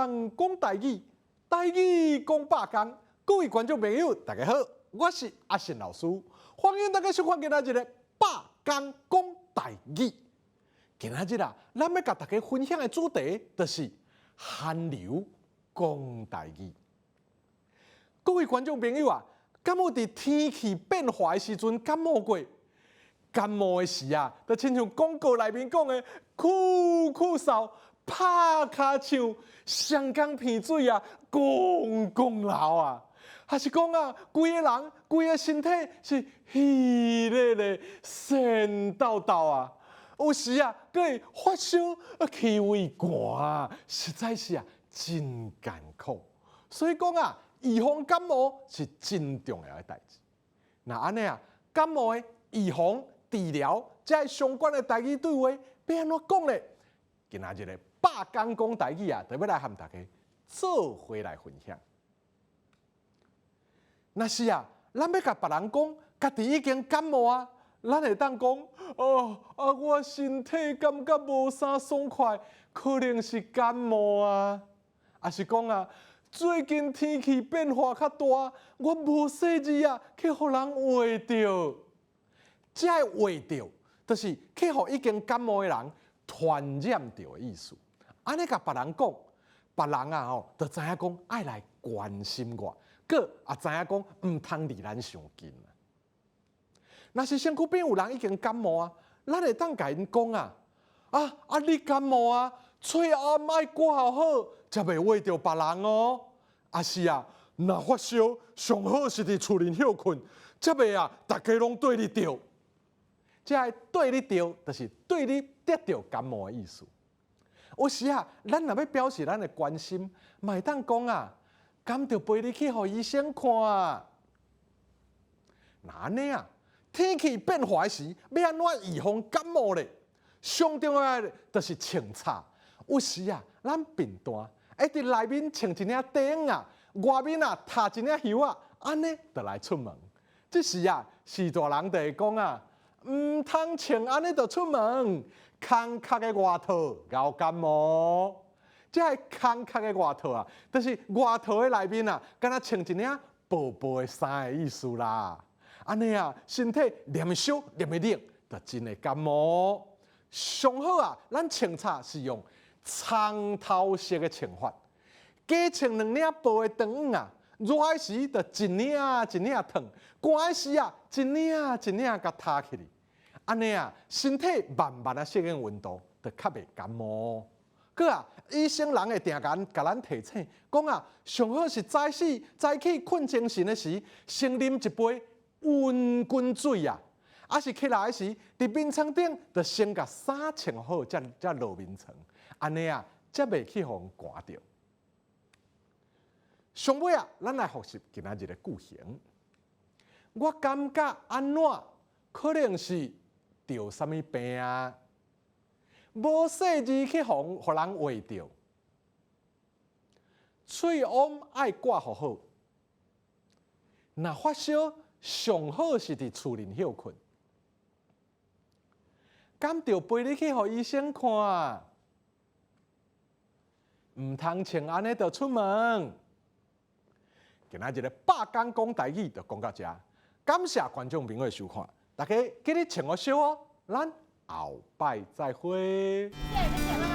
工講台語，台語講百工。各位觀眾朋友，大家好，我是阿信老師，歡迎大家收看今仔日的百工講台語。今仔日啊，咱欲共大家分享的主題就是韓流講台語。各位觀眾朋友啊，敢有佇天氣變化的時陣感冒過？感冒的時啊，就親像廣告內面講的，咳咳嗽、拍跤手、雙工鼻水啊，摃摃流啊，還是講啊，規个人、規个身體是虛咧咧、顫抖抖啊，有時啊，閣會發燒、啊氣胃寒啊，實在是啊，真艱苦。所以講啊，預防感冒是真重要的代誌。若按呢啊，感冒的預防、治療，這相關的台語對話，欲按怎講咧？今仔日的百工講台語啊，就欲來和大家做伙來分享。若是啊，咱欲共別人講，家己已經感冒啊，咱會當講哦啊，我身體感覺無啥爽快，可能是感冒啊，抑是講啊，最近天氣變化較大，我無細膩啊，去予人畫著。這个畫著，就是去予已經感冒的人傳染著的意思。按呢共別人講，別人啊吼，就知影講愛來關心我，閣也知影講毋通離咱傷近啊。若是身軀邊有人已經感冒啊，咱會當共𪜶講啊，啊啊你感冒啊，喙罨愛掛好，才袂畫著別人哦。抑是啊，若發燒，上好是佇厝裡歇睏，才袂啊，逐家攏綴你著。這个綴你著，就是綴你得著感冒的意思。有時啊，咱若欲表示咱的關心，嘛會當講啊，敢著陪你去予醫生看啊。若按呢啊，天氣變化時，欲按怎預防感冒咧？上重要的就是穿插。有時啊，咱貧惰，會佇內面穿一領短褲啊，外面啊罩一領袖仔，按呢就來出門。這時啊，序大人就會講啊，毋通穿按呢就出門，空殼的外套𠢕感冒。這个空殼的外套啊，就是外套的內面啊，敢若穿一領薄薄的衫的意思啦。按呢啊，身體連會燒，連會冷，就真會感冒。上好啊，咱穿插是用床頭式的穿法，加穿兩領薄的長衫啊，熱的時就一領一領褪，寒的時啊，一領一領共罩起來。按呢啊，身體慢慢仔適應溫度，就較袂感冒。閣啊，醫生人會定定共咱提醒，講啊，上好是早起早起睏精神的時，先啉一杯溫滾水啊，抑是起來時，佇眠床頂就先共衫穿好，才落眠床，按呢啊，才袂去予人寒著。上尾啊，咱來複習今仔日的句型。我感覺按怎，可能是著啥物病啊？無細膩去予人畫著，喙罨愛掛予好。若發燒，上好是佇厝裡歇睏。敢著陪你去予醫生看？毋通穿按呢就出門。今仔日的百工講台語就講到遮，感謝觀眾朋友的收看，大家記得穿好少哦，咱後擺再會。謝謝，謝謝，拜拜。